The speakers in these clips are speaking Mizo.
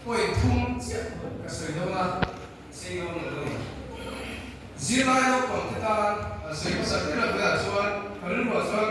Point thum chiah ka sawi dawn a, sei dawn lo dawn. Zirlai naupang te tan an sawi hmasa ber a bulah chuan ka rilruah chuan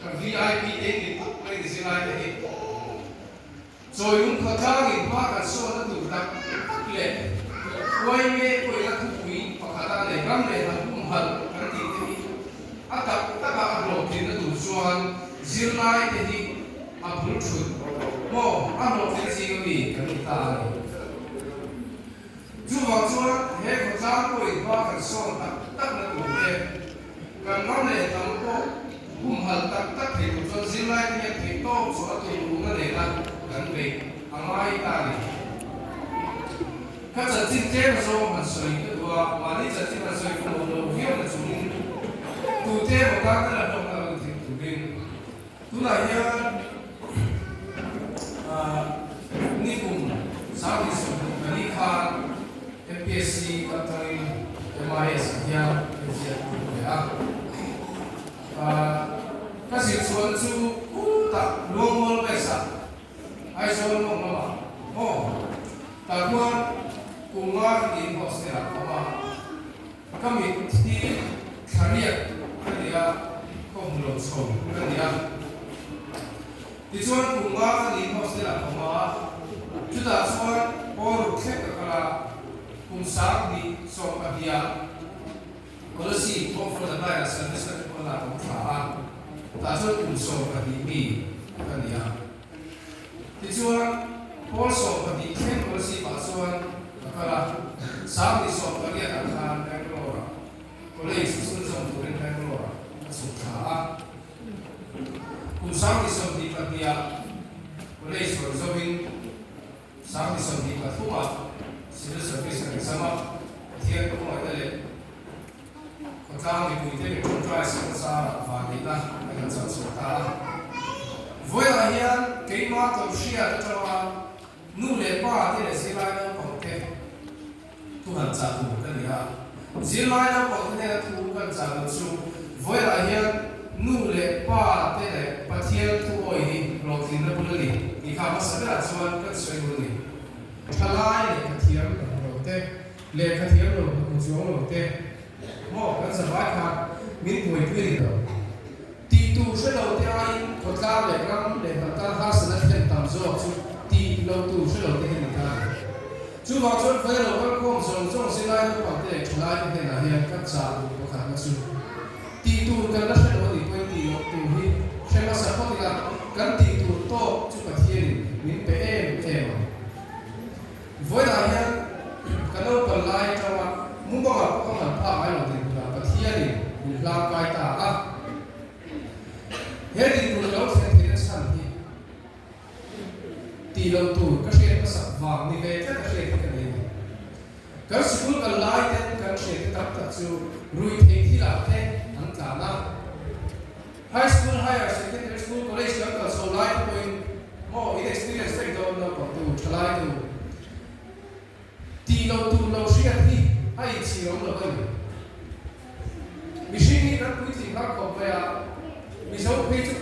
ka VIP eng ni tak mai ni zirlai te hi Chawilung khawtlangin hma kan sawn a tur tak tak leh Uaime pawhin a thupui pakhat a nei ram leh hnam humhalh kan tih te hi a tak taka a hlawhtlinna tur chuan zirlai te hi a bul thut maw a hlawhtling zing ami kan ni ta a ni. Chuvang chuan he khawtlang pawhin hma kan sawn tak tak na tur te, kan ram leh hnam pawh humhalh tak tak thei tur chuan zirlai te hian theih tawp chu a tumruhna nena kan beih a ngai ta a ni. Ka chanchin tlem zawng han sawi ka duh a, mahni chanchin han sawi ka mawh loh viau na chungin tute emaw tan ka la hlawkna lo ni thei turin Tunah hian nikum 2024 khan MPSC kaltlangin MIS ah hian ka ziak lut ve a. Ka zir chhuahna chu khutah Luangmual West ah Aizawl mawng lamah maw tah khuan kum nga ka niin hostel ah ka awm a. Ka mit hi thla riat ka ni a, ka hmu lo chho ka ni a. Tichuan kum nga ka niin hostel ah ka awm a, chutah chuan pawl ruk thleng ka kal a, kum 2020 ah Kolasib Home for the Blind ah service ka ti pawn ah ka awm thla a, tah chuan kum 12 mi ka ni a. Tichuan, pawl 12 thleng Kolasib ah chuan ka kal a, 2018 ah khan Bangalore ah College chhunzawm turin Bangalore ah ka chhuk thla a. Kum 2022 ah College rawn zawin 2023 ah Civil Service ka exam a, Pathian khawngaihna leh Khawtlang mipuite min tawngtai sak zarah vanneihna kan han chang chhuak ta a. Vawiah hian keimah tawlhriat atanga nu leh pa te leh zirlai naupang te thu han chah tur ka ni a. Zirlai naupang te hnena thu kan chah loh chu vawilah hian nu leh pa te leh Pathian thu awi hi hlawhtlinna bul a ni tih kha hmasa berah chuan kan sawi bul a ni. Thalai lehkha thiam lo te, lehkha thiam lo hmu chuang lo te maw kan zavai khan min buaipui a ni lo. Tih tur hre lo te aiin khawtlang leh ram leh hnam tan harsatna thlen tam zawk chu tih lo tur hre lo te hi a ni ta a ni. Chuvang chuan vawi lo kalkhawm zawng zawng zirlai naupang te leh thalai te hnenah hian ka chah duh pakhatna chu tih tur kan la hre lo a nih pawhin tih loh tur hi hre hmasa phawt ila kan tih tur tawk chu Pathianin min pe em em ang. Vawiinah hian ka naupang lai atanga mumanga pawh ka ngan phak ngai lo dinhmunah Pathianin min hlang kai ta a. He dinhmun lo thlen theihna chhan hi tih loh tur ka hriat hmasak vang ni ve tlat a hriat hi ka nei a ni. Kan sikul kal lai ten kan hriat te tam tak chu ruihtheih thilah te an tlan a. High school, higher secondary school, college kan kal chho lai te pawhin maw in experience vek dawn naupang tu, thalai tu tih loh tur lo hriat hi a inchhir awm lo a ni. Mihring hi kan puitling har khawp mai a, Mizo phei chu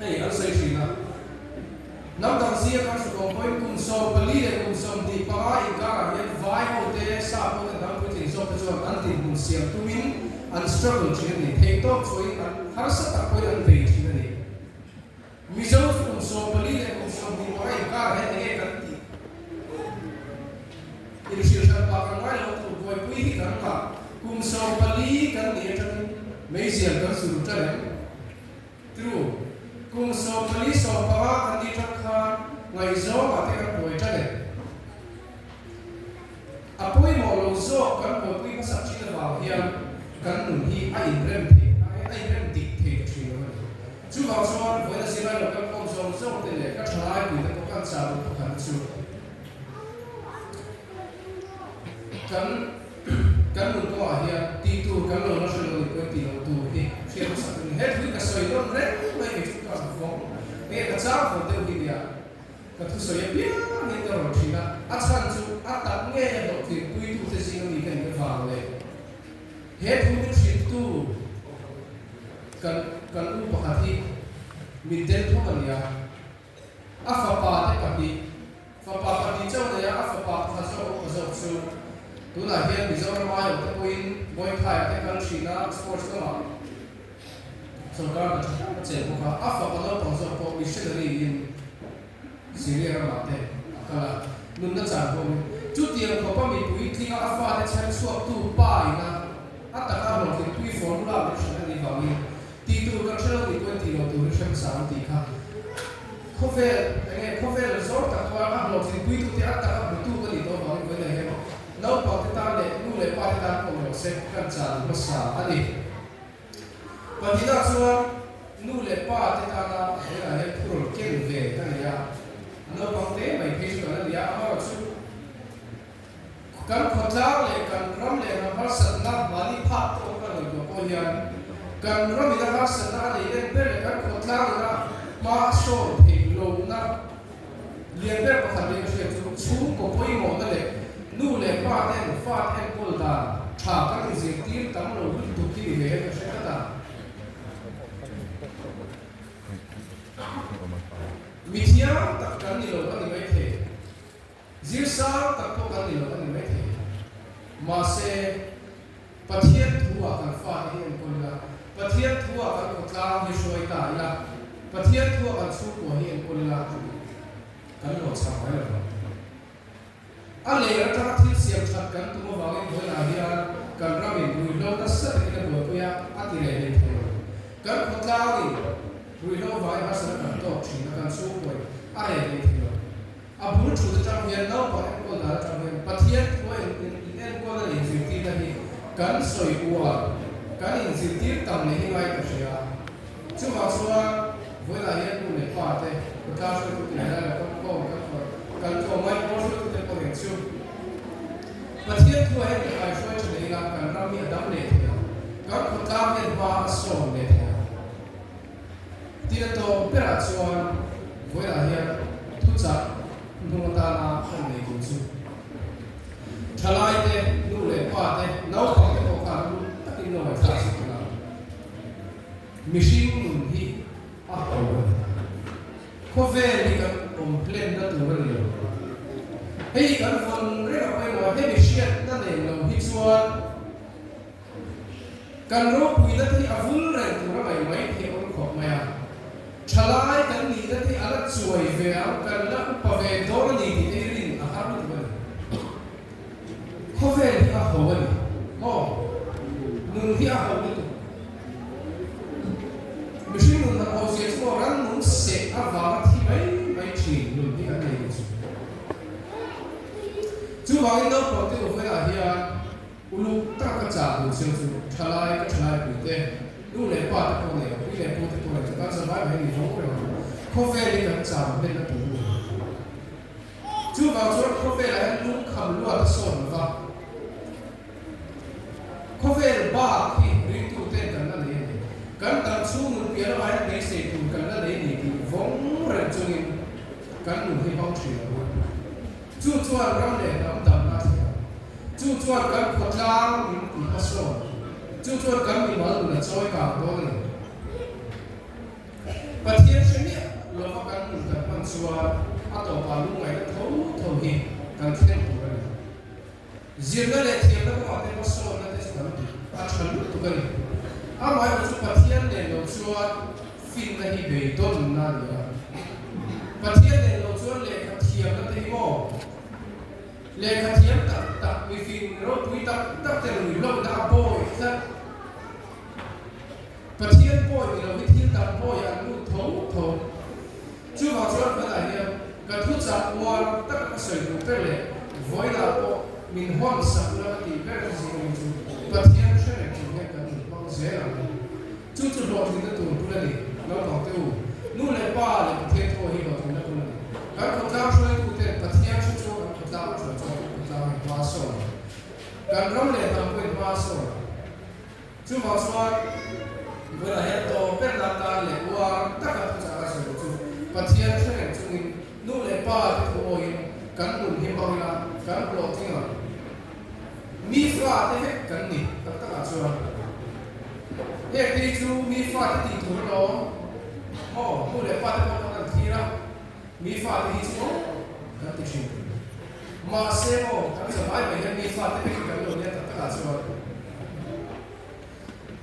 Hei an sawi thin a, hnam dang zinga kan hrukawm pawhin kum 14 leh kum 25 inkarah hian vai ho te, sap ho te, hnam puitling zawk te chuan an dinhmun siam tumin an struggle thin a ni. Theihtawp chhuahin an harsa tak pawhin an bei thin a ni. Mizo chu kum 14 leh kum 25 inkarah hian enge kan tih? Inhrilh hran pah kan ngai lo tur buaipui hi kan ngah. Kum 14 kan nih atangin meizial kan zul ta reng. True. Kum 14 15 kan nih tang khan ngaihzawngah te kan buai tan e. A pawimawh lo zawk kan buaipui hmasak thin avang hian kan nun hi a inrem thei a inrem dik thei ta thin lo a ni. Chuvang chuan vawiina zirlai lo kan kawm zawng zawng te leh ka thalai pui te pawh kan chah duh pakhat na chu kan Kan nun kawngah hian tih tur kan lo la hre lo nih pawhin tih loh tur hi hriat hmasak tur a ni. He thu hi ka sawi nawn reng mai kei chu ka vawng nge ka chang vawng deuh hi nia ka thusawi apiang hian ka rawn thin a, a chhan chu a tak nge a hlawhtlin puitute zing ami ka nih avang leh he thu min hrilhtu kan kan u pakhat hi min den thawm a nia. A fapa te pahnih, fapa pahnih chauh nei a, a fapa pakhat zawk upa zawk chu tunah hian Mizoram aiawh te pawhin Muay-Thai ah te kal thin a, sports lamah sorkar hna tha tak a chel bawk a, a fapa naupang zawk pawh missionary in Syria ramah te a kal a, nunna chan huamin chutiang khawpa mipui tlinga a fate chher chhuaktu pa ina a taka hlawhtlingpui formula min hrilh a nih vangin Tih tur kan hre lo tih pawhin tih loh tur hi hre hmasa ang tih kha khawvel enge khawvel zawr tak chuan a hlawhtlinpui tu te a taka hmutu ka nih tawh avangin vawiin ah hian naupang te tan leh nu leh pa te tan pawh ni rawh se kan chan hmasa a ni. Pahnihna chuan nu leh pa te tana vawiin ah hian thu rawn ken ve ka nei a, naupang te mai phei chu kan la ni a, amaherawhchu Kan khawtlang leh kan ram leh ram harsatna mahni phak tawk ka ngaihtuah pawh hian kan ram ina harsatna a nei en ber leh kan khawtlang ina hma a sawn theih lohna lian ber pakhat leh ka hriat chu chhungkaw pawimawhna leh nu leh pa ten fa te enkawl dan tha kan inzirtir tam lo lutuk hi ni ve hian ka hre tlat a. Mithiam tak kan ni lo a ni maithei. Zir sang tak pawh kan ni lo a ni maithei. Mahse, Pathian thu-ah kan fate hi enkawl ila, Pathian thu-ah kan khawtlang hi hruai ta ila, Pathian thu-ah kan chhungkua hi enkawl ila, kan hlawhchham mai lo vang. A ler atanga thil siam that kan tum avangin vawiinah hian kan ramin ruihhlo nasa takin a buaipui a, a ti reh leh thei lo. Kan khawtlangin ruihhlo vangin harsatna kan tawk thin a, kan chhungkuain a reh leh thei lo. A bul thut atang hian naupang enkawl dan atang hian Pathian thua in enkawlna leh inzirtirna hi kan sawi uar, kan inzirtir tam leh hi ngai ka hria. Chuvang chuan vawiinah hian nu leh pa te, khawtlang hruaitute leh lai lo kan kawm kan kawr kan tlawmngai pawl hruaitute pawh hian chu Pathian thua hian kan kaihruai tha leh ila kan ram hi a dam leh thei ang, kan khawtlang hian hma a sawn leh thei ang. Tina tawp berah chuan vawiinah hian thuchah hnung atana kan nei tur chu thalaite nu Mihring nun hi a ho a ni. Khawvel hi kan awm hlenna tur a ni lo. Hei kan vawn reng a pawimawh a, hemi hriatna nen lo hi chuan kan ropuina te hi a vul reng tur a ngaih mai theih awm khawp mai a. Thalai kan nihna te hi a la chuai ve ang, kan la upa ve dawn a ni tih te hi rin a har lutuk a ni. Khawvel hi a ho a ni maw? Nun hi a ho lutuk. Mihring nun han ho zia chu maw rannung seh avanga thi mai mai thin nun hi kan nei ni chu. Chuvangin naupang te uvelah hian uluk tak ka chah duh cheu chu thalai ka thalai pui te, nu leh pa te pawh nei lo, pi leh pu te pawh nei lo, kan zavai mai ni vawng reng ang. Khawvel hi kan cham hlen a tur a ni. Chuvang chuan khawvelah hian lungkham luat a sawn lo va, khawvel bak hi ringtuten kan la nei a ni. Kan dam chhung nun piah lamah hian beisei tur kan la nei a ni tih vawng reng chungin kan nun hi hmang thin ang u. Chu chuan ram leh hnam damna a thlen ang. Chu chuan kan khawtlang min tih a sawn. Chu chuan kan mimal nun a chawi kang dawn a ni. Pathian hre miah lova kan nun kan hman chuan a tawpah lungngaihna tho tho hi kan thleng tur a ni. Zirna leh thiamna kawngah te hmasawnna te chu kan duh a tha lutuk a ni. Amaherawhchu chu Pathian nen lo chuan finna hi beidawnna a ni a. Pathian nen lo chuan lehkha thiamna te hi maw? Lehkha thiam tak tak, mifing ropui tak tak te ruihlohna a bawi tlat. Pathian pawi ni lo hi thil dang pawi an lut tho tho. Chuvang chuan hmanah hian ka thu chah uar taka ka sawi duh ber leh vawiinah pawh min hawn sak ula ka tih ber chu zing ami chu Pathian hre reng tur hian kan in hmang zel ang. Chu chu hlawhtlinna tur bul a ni, naupang te u. Nu leh pa leh Pathian thu hi hlawhtlinna bul a ni. Kan khawtlang hruaituten Pathian hre chu kan khawtlang a hruai chuan kan khawtlang hi hma a sawn ang. Kan ram leh hnam pawhin hma a sawn ang. Chuvang chuan vawilah hian tawp ber nan tan leh uar taka thuchah ka sawi chu Pathian hre reng chungin nu leh pa te thu awiin kan nun hi hmang ila kan hlawhtling ang. Mi fa te vek kan ni tak takah chuan heng te hi chu mi fa te tih tur alawm maw nu leh pa te pawh kan han thlir a mi fa te hi chu maw kan ti thin. Mahse maw kan zavai mai hian mi fa te vek hi kan lo nia tak takah chuan.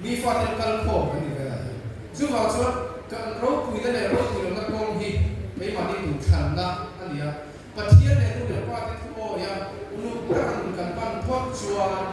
Mi faten kal khawm kan ni vel a hi. Chuvang chuan kan ropuina leh ropui lohna kawng hi keimahni duhthlanna a ni a. Pathian leh nu leh pate thu awi a, uluk taka nun kan pan phawt chuan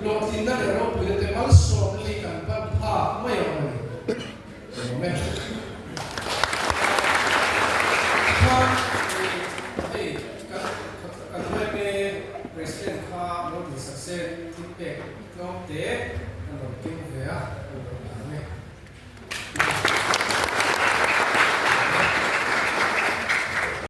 hlawhtlinna leh ropuina te malsawmna te hi kan pan phak mai ang a ni. Lawm e. Khan hei kan kan yma President kha lo ti sak se thil pek tlawm te a lo keng ve a.